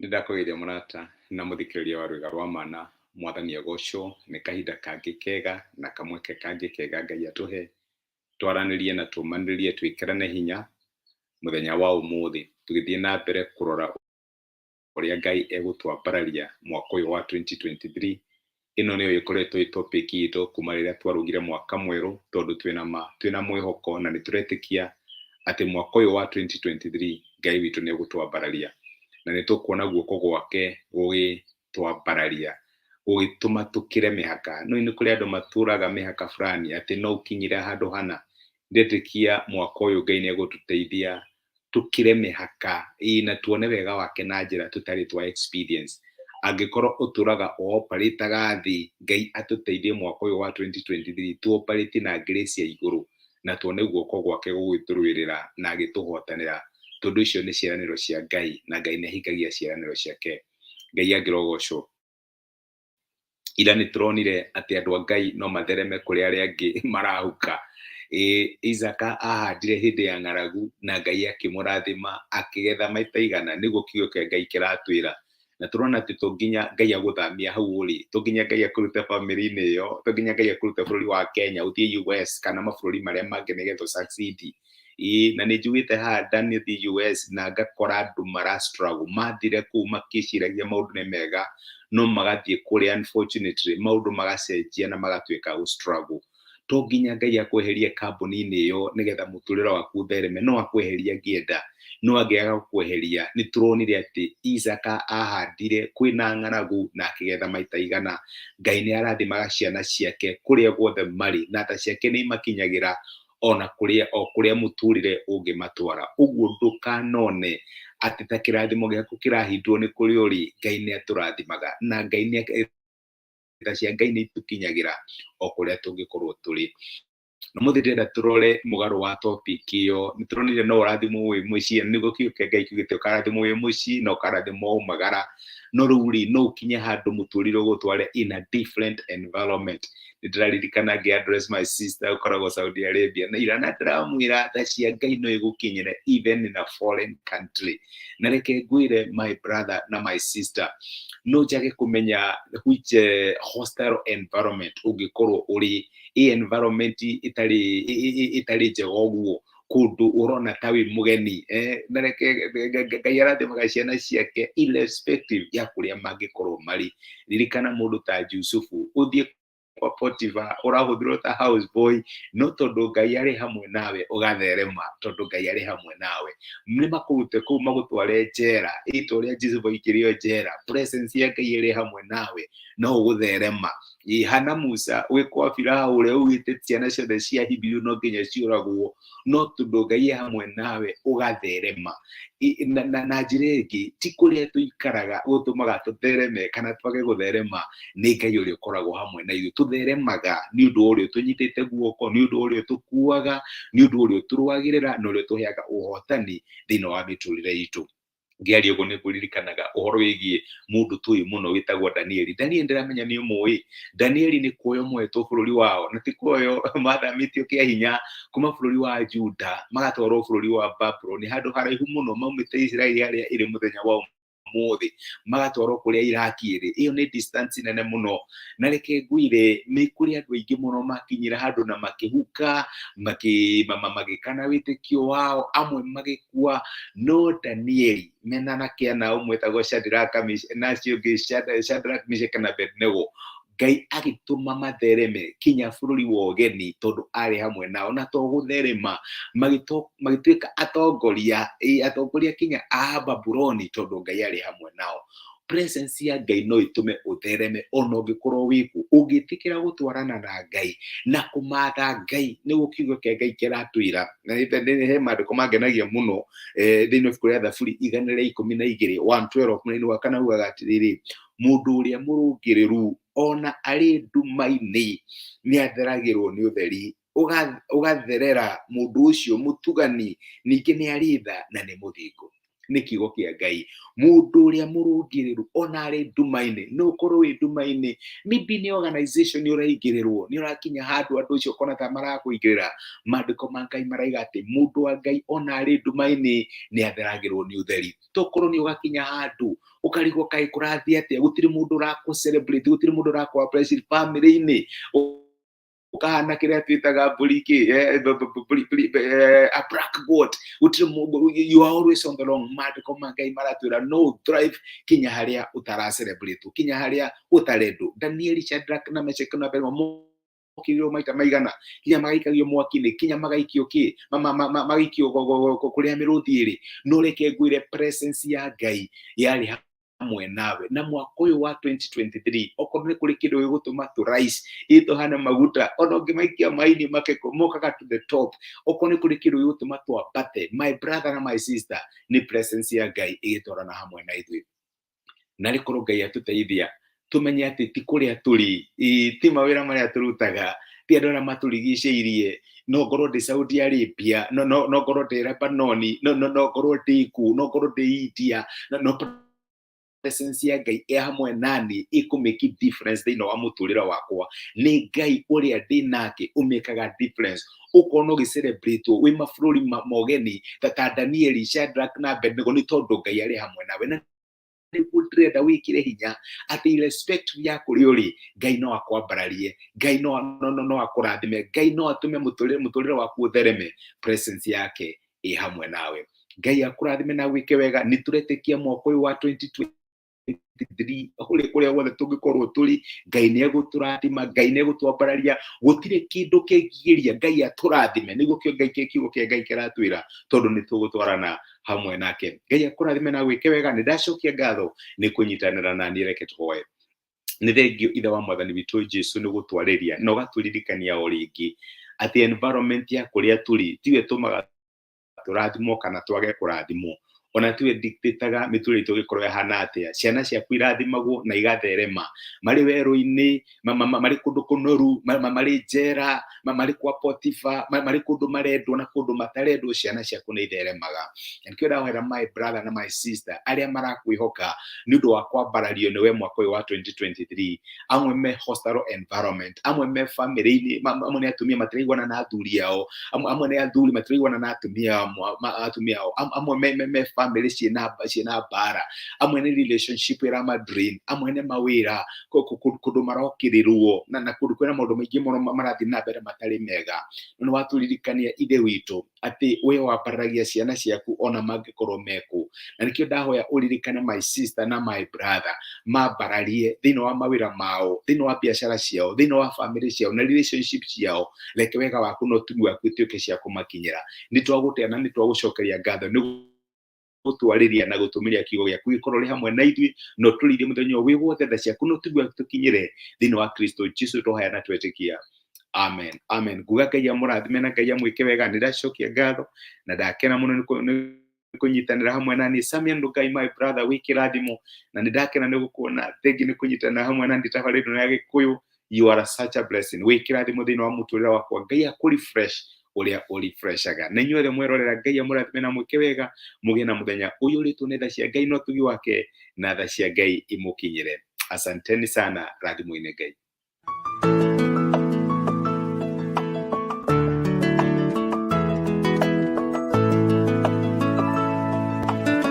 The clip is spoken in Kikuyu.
Nĩndakũgeithia mũrata na mũthikĩrĩria wa Rwĩga rwa Mana, Mwathani agocwo nĩ kahinda kangĩ kega na kamweke kangĩ kega Ngai atũhe, twaranĩrie na tũmanĩrie twĩkĩrane hinya mũthenya wa ũmũthĩ, tũgĩthiĩ na mbere kũrora ũrĩa Ngai egũtwambararia mwaka ũyũ wa 2023. Ĩno nĩyo ĩkoretwo ĩ topic itũ kuma rĩrĩa twarugire mwaka mwerũ, tondũ twĩna ma, twĩna mwĩhoko na nĩtũretĩkia atĩ mwaka ũyũ wa 2023 Ngai witũ nĩ egũtwambararia na nĩ tũkuona guoko gwake gũgĩtwambararia, gũgĩtũma tũkĩre mĩhaka. No nĩ kũrĩ andũ matũraga mĩhaka fulani atĩ no ũkinyire handũ hana. Ndetĩkia mwaka ũyũ Ngai nĩ egũtũteithia tũkĩre mĩhaka ĩĩ na tuone wega wake na njĩra tũtarĩ twa experience. Angĩkorwo ũtũraga ũoparĩtaga thĩ, Ngai atũteithie mwaka ũyũ wa 2023 tũoparĩte na grace ya igũrũ na tuone guoko gwake gũgĩtũrũĩrĩra na agĩtũhotanĩra, tondũ icio nĩ ciĩranĩro cia Ngai na Ngai nĩ ahingagia ciĩranĩro ciake. Ngai angĩrogocwo. Ira nĩ tũronire atĩ andũ a Ngai no mathereme kũrĩ arĩa angĩ marahuka. Ĩ Isaka ahandire hĩndĩ ya ng'aragu na Ngai akĩmũrathima akĩgetha maita igana, nĩguo kiugo kĩa Ngai kĩratwĩra. Na tũrona atĩ to nginya Ngai agũthamia hau ũrĩ, to nginya Ngai akũrute bamĩrĩ-inĩ ĩyo, to nginya Ngai akũrute bũrũri wa Kenya ũthiĩ US kana mabũrũri marĩa mangĩ nĩgetha ũ succeed. Ĩĩ na nĩ njugĩte haha ndanathiĩ US na ngakora andũ mara struggle, mathire kũu makĩciragia maũndũ nĩ mega, no magathiĩ kũrĩa unfortunately maũndũ magacenjia na magatuĩka a gũ struggle. To nginya Ngai akweherie kambuni-inĩ ĩyo nĩgetha mũtũrĩre waku ũthereme, no akweherie angĩenda, no angĩaga gũkweheria, nĩ tũronire atĩ Isaka ahandire kwĩna ng'aragu na akĩgetha maita igana. Ngai nĩ arathimaga ciana ciake kũrĩa guothe marĩ, na tha ciake nĩ imakinyagĩra ona kũrĩa o kũrĩa mũtũrĩre ũngĩmatwara. Ũguo ndũkanone atĩ ta kĩrathimo gĩaku kĩrahindwo nĩ kũrĩa ũrĩ, Ngai nĩ atũrathimaga na Ngai nĩ tha cia Ngai nĩ itũkinyagĩra o kũrĩa tũngĩkorwo tũrĩ. Na ũmũthĩ ndĩrenda tũrore mũgarũ wa topic ĩyo. Nĩ tũronire no ũrathimwo wĩ mũciĩ, na nĩguo kiugo kĩa Ngai kiugĩte ũkarathimwo wĩ mũciĩ na ũkarathimwo waumagara. No rĩu rĩ, no ũkinye handũ mũtũrĩre ũgũtware in a different environment. Nĩ ndĩraririkana ngĩ address my sister ũkoragwo Saudi Arabia na ira, na ndĩramwĩra tha cia Ngai no igũkinyĩre even in a foreign country. Na reke ngwĩre my brother na my sister, no njage kũmenya which hostile environment ũngĩkorwo ũrĩ, ĩ environment ĩtarĩ njega ũguo, kũndũ ũrona ta wĩ mũgeni, na reke Ngai arathimaga ciana ciake irrespective ya kũrĩa mangĩkorwo marĩ. Ririkana mũndũ ta Jusufu, ũthiĩ kwa Potiphar ũrahũthĩrwo ta house boy, no tondũ Ngai arĩ hamwe nawe ũgatherema, tondũ Ngai arĩ hamwe nawe. Nĩ makũrute kũu magũtware njera, ĩ ta ũrĩa Jusufu aikirio njera, presence ya Ngai ĩrĩ hamwe nawe no ũgũtherema. Ĩ hana Musa wĩ kwa Firaũ ũrĩa ugĩte ciana ciothe cia Hibirũ no nginya ciũragwo, no tondũ Ngai e hamwe nawe ũgatherema. Na njĩra ĩngĩ, ti kũrĩa tũikaraga gũtũmaga tũthereme kana twage gũtherema, nĩ Ngai ũrĩa ũkoragwo hamwe na ithuĩ. Tũtheremaga nĩ ũndũ wa ũrĩa ũtũnyitĩte guoko, nĩ ũndũ wa ũrĩa ũtũkuaga, nĩ ũndũ wa ũrĩa ũtũrũagĩrĩra na ũrĩa ũtũheaga ũhotani thĩinĩ wa mĩtũrĩre itũ. Ngĩaria ũguo nĩ ngũririkanaga ũhoro wĩgiĩ mũndũ tũĩ mũno wĩtagwo Danieli. Danieli ndĩramenya nĩ ũmũĩ. Danieli nĩ kuoywo moetwo bũrũri wao, na ti kuoywo mathamĩtio kĩa hinya kuma bũrũri wa Juda magatwarwo bũrũri wa Babuloni, handũ haraihu mũno maumĩte Isiraeli harĩa ĩrĩ mũthenya wa ũmũthĩ, magatwarwo kũrĩa Iraki ĩrĩ. Ĩyo nĩ distance nene mũno. Na reke ngwĩre, nĩ kũrĩ andũ aingĩ mũno makinyire handũ na makĩhuka, magĩkana wĩtĩkio wao, amwe magĩkua, no Danieli mena na kĩana ũmwe wĩtagwo Shadraka, na acio angĩ Shadrach, Meshach na Abednego, Ngai agĩtũma mathereme kinya bũrũri wa ũgeni tondũ arĩ hamwe nao, na to gũtherema magĩtuĩka atongoria, atongoria kinya a Babuloni tondũ Ngai arĩ hamwe nao. Presence ya Ngai no ĩtũme ũthereme ona ũngĩkorwo wĩkũ, ũngĩtĩkĩra gũtwarana na Ngai na kũmatha Ngai, nĩguo kiugo kĩa Ngai kĩratwĩra. Na nĩ he maandĩko mangenagia mũno thĩinĩ wa ibuku rĩa Thaburi 112 112 mũraini wa kana ugaga atĩrĩrĩ, mũndũ ũrĩa mũrũngĩrĩru ona arĩ nduma-inĩ nĩ atheragĩrwo nĩ ũtheri, ũgatherera mũndũ ũcio mũtugani, ningĩ nĩ arĩ tha na nĩ mũthingu. Nĩ kiugo kĩa Ngai. Mũndũ ũrĩa mũrũngĩrĩru ona arĩ nduma-inĩ, no ũkorwo wĩ nduma-inĩ, maybe nĩ organization ũraingĩrĩrwo, nĩ ũrakinya handũ andũ acio ũkona ta marakũingĩrĩra. Maandĩko ma Ngai maraiga atĩ mũndũ wa Ngai ona arĩ nduma-inĩ nĩ atheragĩrwo nĩ ũtheri. Tokorwo nĩ ũgakinya handũ ũkarigwo kaĩ kũrathiĩ atĩa, gũtirĩ mũndũ ũrakũ celebrate, gũtirĩ mũndũ ũrakũ appreciate family-inĩ, ũkahana kĩrĩa twĩtaga mbũri kĩ a black goat, gũtirĩ mũndũ, you are always on the wrong. Maandĩko ma Ngai maratwĩra no thrive kinya harĩa ũtara celebrate, kinya harĩa ũtarendwo. Danieli, Shadrach na Meshach na Abednego mokĩrĩrwo maita maigana, kinya magaikagio mwaki-inĩ, kinya magaikio kĩ, magaikio kũrĩa mĩrũthi ĩrĩ. No reke ngwĩre, presence ya Ngai yarĩ hamwe nawe. Na mwaka ũyũ wa 2023, okorwo nĩ kũrĩ kĩndũ gĩgũtũma tũ rise, ĩtũhane maguta ona ũngĩmaikia maĩ-inĩ make mokaga to the top, okorwo nĩ kũrĩ kĩndũ gĩgũtũma twambate, my brother na my sister, nĩ presence ya Ngai ĩgĩtwarana hamwe na ithuĩ. Na rĩkorwo Ngai atũteithia tũmenye atĩ ti kũrĩa tũrĩ, ti mawĩra marĩa tũrutaga, ti andũ arĩa matũrigicĩirie. No ngorwo ndĩ Saudi Arabia, no ngorwo ndĩ Lebanon, no ngorwo ndĩ kũ, no ngorwo ndĩ India, no presence ya Ngai ĩ hamwe nani ĩkũ-make difference thĩinĩ wa mũtũrĩre wakwa. Nĩ Ngai ũrĩa ndĩ nake ũmĩkaga difference. Ũkona ũgĩ-celebrate wĩ mabũrũri mogeni ta Danieli, Shadrach na Abednego, nĩ tondũ Ngai arĩ hamwe nawe. Na nĩguo ndĩrenda wĩkĩre hinya atĩ irrespective ya kũrĩa ũrĩ, Ngai no akwambararie, Ngai no akũrathime, Ngai no atũme mũtũrĩre waku ũthereme, presence yake ĩ hamwe nawe. Ngai akũrathime na gwĩke wega. Nĩ tũretĩkia mwaka ũyũ wa 2023, kũrĩa kũrĩa guothe tũngĩkorwo tũrĩ, Ngai nĩ egũtũrathima, Ngai nĩ egũtwambararia. Gũtirĩ kĩndũ kĩngĩgiria Ngai atũrathime. Nĩguo kĩo Ngai kiugo kĩa Ngai kĩratwĩra, tondũ nĩ tũgũtwarana hamwe nake. Ngai akũrathime na gwĩke wega. Nĩ ndacokia ngatho nĩ kũnyitanĩra na niĩ. Reke tũhoe. Nĩ thengio, Ithe wa Mwathani witũ Jesu, nĩ gũtwarĩria na ũgatũririkania o rĩngĩ atĩ environment ya kũrĩa tũrĩ tiwe tũmaga tũrathimwo kana twage kũrathimwo, ona tiwe dictataga mĩtũrĩre itũ ĩgĩkorwo ĩhana atĩa. Ciana ciaku irathimagwo na igatherema marĩ werũ-inĩ, marĩ kũndũ kũnoru, marĩ njera, marĩ kwa Potifa, marĩ kũndũ marendwo na kũndũ matarendwo, ciana ciaku nĩ itheremaga. Na nĩkĩo ndahoera my brother na my sister arĩa marakwĩhoka nĩ ũndũ wa kwambarario nĩwe mwaka ũyũ wa 2023. Amwe me hostile environment, amwe me family-inĩ, amwe nĩ atumia matiraiguana na athuri ao, amwe nĩ athuri matiraiguana na atumia ao, amwe me family ciĩna mbara, amwe nĩ relationship ĩrama drain, amwe nĩ mawĩra kũndũ marokĩrĩrwo na kũndũ kwĩna maũndũ maingĩ mũno marathiĩ na mbere matarĩ mega. No nĩ watũririkania, Ithe witũ, atĩ we wambararagia ciana ciaku ona mangĩkorwo mekũ. Na nĩkĩo ndahoya ũririkane my sister na my brother, mambararie thĩinĩ wa mawĩra mao, thĩinĩ wa biacara ciao, thĩinĩ wa family ciao na relationship ciao. Reke wega waku na ũtugi waku ituĩke cia kũmakinyĩra. Nĩ twagũtĩa na nĩ twagũcokeria ngatho nĩ gũtwarĩria na gũtũmĩria kiugo gĩaku gĩkorwo rĩ hamwe na ithuĩ, na ũtũrĩithie mũthenya ũyũ wĩ wothe. Tha ciaku na ũtugi waku tũkinyĩre thĩinĩ wa Kristo Jesu tũhaya na twetĩkia, amen, amen. Nguga Ngai amũrathime na Ngai amwĩke wega. Nĩ ndacokia ngatho na ndakena mũno nĩ kũnyitanĩra hamwe na niĩ. Samuel Ndugai, my brother, wĩ kĩrathimo na nĩ ndakena nĩ gũkuona. Thengi nĩ kũnyitanĩra hamwe na niĩ tabarĩra ĩno ya Gĩkũyũ. You are such a blessing. Wĩ kĩrathimo thĩinĩ wa mũtũrĩre wakwa. Ngai akũ refresh ũrĩa ũrefreshaga. Na inyuothe mwerorera, Ngai amũrathime na mwĩke wega, mũgĩe na mũthenya ũiyũrĩtwo nĩ tha cia Ngai na ũtugi wake, na tha cia Ngai imũkinyĩre. Asanteni sana, rathimwo-inĩ Ngai.